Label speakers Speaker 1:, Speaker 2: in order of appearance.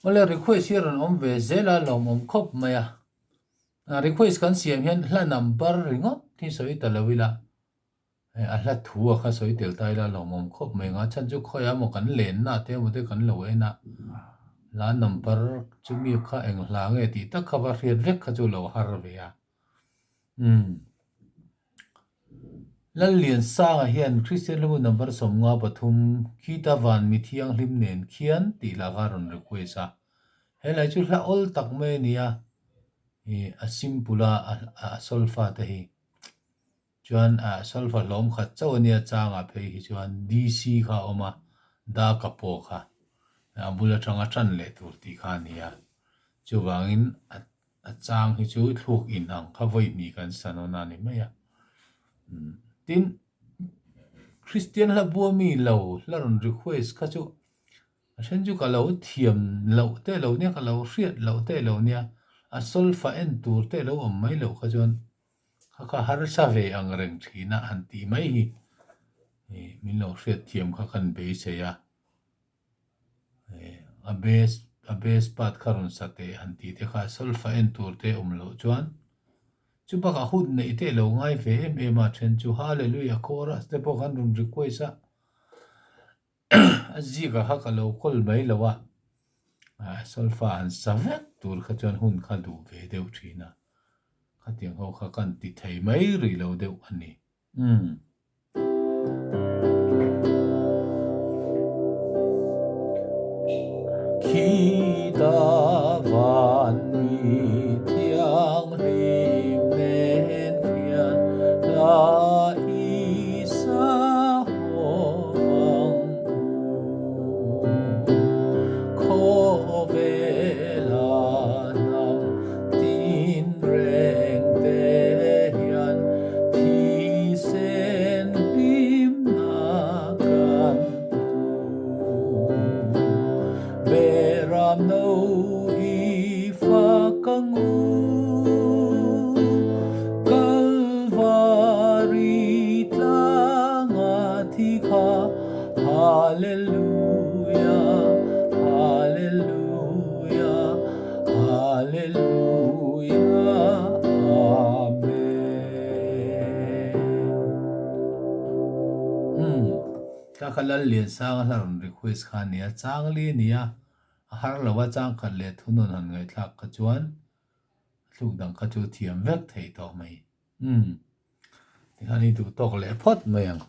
Speaker 1: Awle request hi a rawn awm ve zel a lawmawm khawp mai a. Request kan siam hian hla number ringawt hi sawi ta lo ila a hla thu a kha sawi tel ta ila lawmawm khawp mai ang a chhan chu khawiah emaw kan lenna te emaw te kan lo en a hla number chumi kha eng hla nge tih tak kha va hriat vek kha chu lo har ve a umm Lalliansanga hian Kristian hlabu number 53 khita van mi thianghlim nen khian tih lah kha a rawn request a helai chu hla awl tak mai a ni a ih a simple a a solfa te hi. Chuan ah solfa hlawm khat chauh a nia changah phei hi chuan DC kha a awm a, da ka pawh kha a bul atanga tan leh tur tih kha a ni a. Chuvangin a a chang hi chu thluk in ang kha vawi hnih kan sa nawn a ni mai a. Tin, Kristian hla bua mi lo hla rawn request kha chu a then chu ka lo thiam loh teh lo nia, ka lo hriat loh teh lo nia, a solfa en tur teh lo awm mai loh kha chuan Kha kha harsa ve ang reng thin a han tih mai hi ih min lo hriat thiam kha kan beisei a, ih a base a base part kha rawn sa teh han tih te kha solfa en tur te awm loh chuan chu bakah hun neih te lo ngai ve em em a then chu Hallelujah chorus te pawh khan rawn request a. A zika kha ka lo kawl mai lo a, solfa han sa vek tur kha chuan hun kha duh ve deuh thin a, khatiang ho kha kan ti thei mai rih lo deuh a ni. Umm. Khita van mi thianghlim nen khian hla i sa haw vang u. Khawvela hnam tin reng te hian thisen hlimna kan hmu. Beram no i fak ang u, Kalvari tlanga thi kha, Hallelujah, Hallelujah, Hallelujah, Amen. Umm, ka kha Lalliansanga hla rawn request kha a nia, changli a nia, a har lo a changkhat leh thunawn han ngaihthlak kha chuan a thluk dang kha chu thiam vek thei tawh mai. Umm, tikhan i duh tawk leh phawt mai ang.